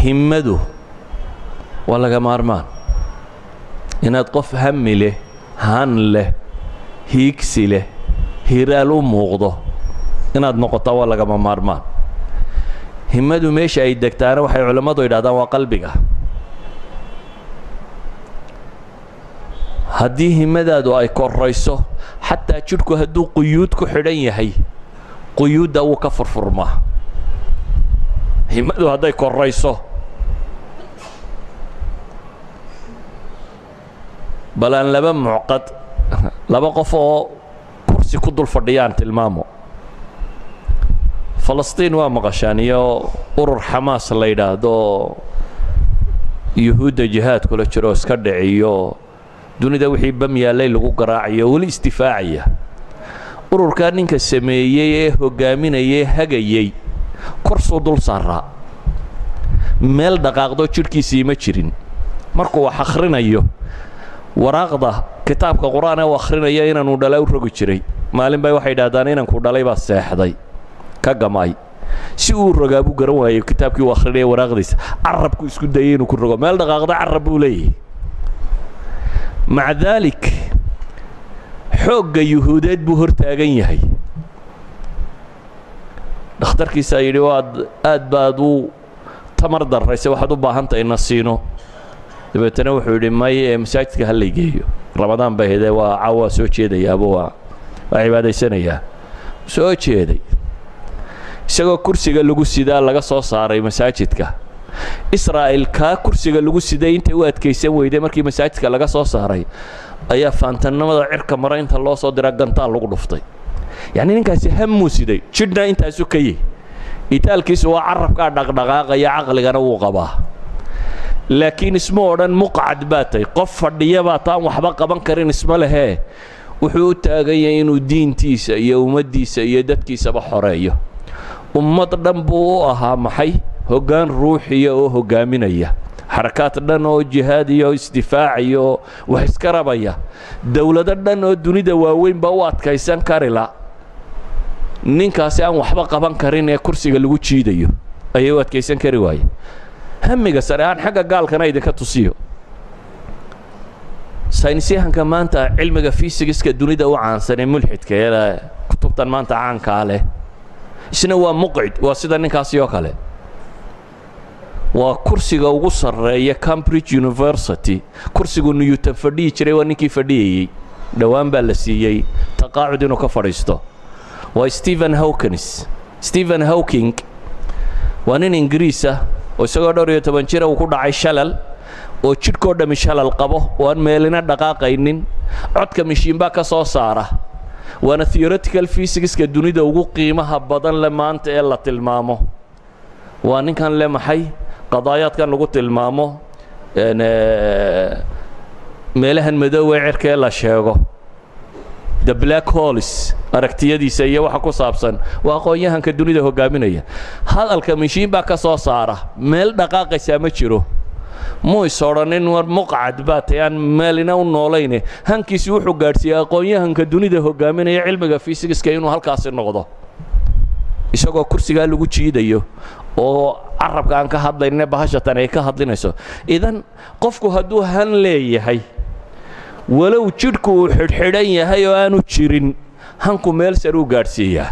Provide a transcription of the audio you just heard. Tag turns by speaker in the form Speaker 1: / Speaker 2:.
Speaker 1: Himmadu waa laga maarmaan inaad qof hami leh, han leh, hiigsi leh, hiraal u muuqdo inaad noqotaa waa lagama maarmaan. Himmadu meesha ay degtaana waxay culammadu yidhahdaan waa qalbiga. Haddii himmadaadu ay korayso, xataa jidhku hadduu quyuud ku xidhan yahay, quyuudda wuu ka furfurmaa. Himmadu hadday korayso, bal aan laba mucqad, laba qof oo kursi ku dul fadhiyaan tilmaamo. Falastiin waa maqashaan iyo urur Xamaas la yidhaahdo, Yuhuudda jihaadkula jiro, iska dhiciyo dunida wixii bam yaallay lagu garaacayo, weli isdifaacaya. Ururkaa ninka sameeyey ee hoggaaminayay, hagayey, korsuu dul saaraa, meel dhaqaaqdo jidhkiisii ma jirin. Markuu wax akhrinayo, waraaqda kitaabka Qur-aan ee u akhrinaya inaanuu dhala u rogi jiray. Maalin bay waxay idhahdaan inanku dhalay baa seexday ka gamay, si uu rogaa buu garan waayey kitaabkii uu akhrinaya waraaqdiisa. Carabku isku dayay inuu ku rogo, meel dhaqaaqda carab buu leeyahay. Maca daalik xoogga Yuhuudeed buu hor taagan yahay. Dhakhtarkiisaa yidhi, waad aad baad u tamar darrayse, waxaad u baahan tahay nasiino. Dabeetana wuxuu yidhi, may, ee masaajidka ha laygeeyo. Ramadaan bay haydee, waa caawa, soo jeedayaaba, waa cibaadaysanayaa. Soo jeeday isagoo kursiga lagu sidaa laga soo saaray masaajidka. Israa'il kaa kursiga lagu siday intay u adkaysan weyday, markii masaajidka laga soo saaray ayaa faantanimada cirka mara inta loo soo diraa gantaal lagu dhuftay. Yacni ninkaasi hammuu siday, jidhna intaasu ka yihi, itaalkiisu waa carabkaa dhaqdhaqaaqaya, caqligana wuu qabaa, laakiin isma odhan muqcad baa tay, qof fadhiya baa taan waxba qaban karin isma lehee. Wuxuu u taagan yahay inuu diintiisa iyo ummaddiisa iyo dadkiisaba xoreeyo. Ummad dhan buu u ahaa maxay, hoggaan ruuxiya oo hoggaaminaya xarakaad dhan oo jihaad iyo isdifaacayo wax iska rabaya. Dowlado dhan oo dunida waaweyn baa u adkaysan karila ninkaasi aan waxba qaban karin ee kursiga lagu jiidayo ayay u adkaysan kari waaye. Hamiga sare aan xagga gaalkana idinka tusiyo. Saynisyahanka maanta cilmiga fisigiska dunida u caansan ee mulxidka ee kutubtan maanta caankaa leh, isna waa muqcid, waa sida ninkaasi oo kale. Waa kursiga ugu sarreeya Cambridge University, kursigu Newton fadhiyi jiray waa ninkii fadhiyayey. Dhowaan baa la siiyey taqaacud inuu ka fadhiisto. Waa Stephen Hawkins. Stephen Hawking waa nin Ingiriis ah oo isagoo dhowr iyo toban jira uu ku dhacay shalal, oo jidhkoo dhammi shalal qabo oo aan meelina dhaqaaqaynin, codka mishiinbaa ka soo saara. Waana theoretical physicska dunida ugu qiimaha badan le maanta ee la tilmaamo. Waa ninkan le maxay qadaayaadkan lagu tilmaamo meelahan madoowe cirka ee la sheego, the black holes, aragtiyadiisa iyo waxa ku saabsan. Waa aqoon-yahanka dunida hogaaminaya. Hadalka mishiin baa ka soo saara, meel dhaqaaqaysaa ma jiro. Muu is odhanin war muqcad baa tay aan meelina u noolayne. Hankiisi wuxuu gaadhsiiyey aqoon-yahanka dunida hogaaminaya cilmiga fisigiska inuu halkaasi noqdo, isagoo kursigaa lagu jiidayo oo carabka aan ka hadlayne bahashatan ay ka hadlinayso. Idan qofku hadduu han leeyahay, walow jidhku uu xidhxidhan yahay oo aanu jirin, hanku meel sare u gaadhsiiyaa.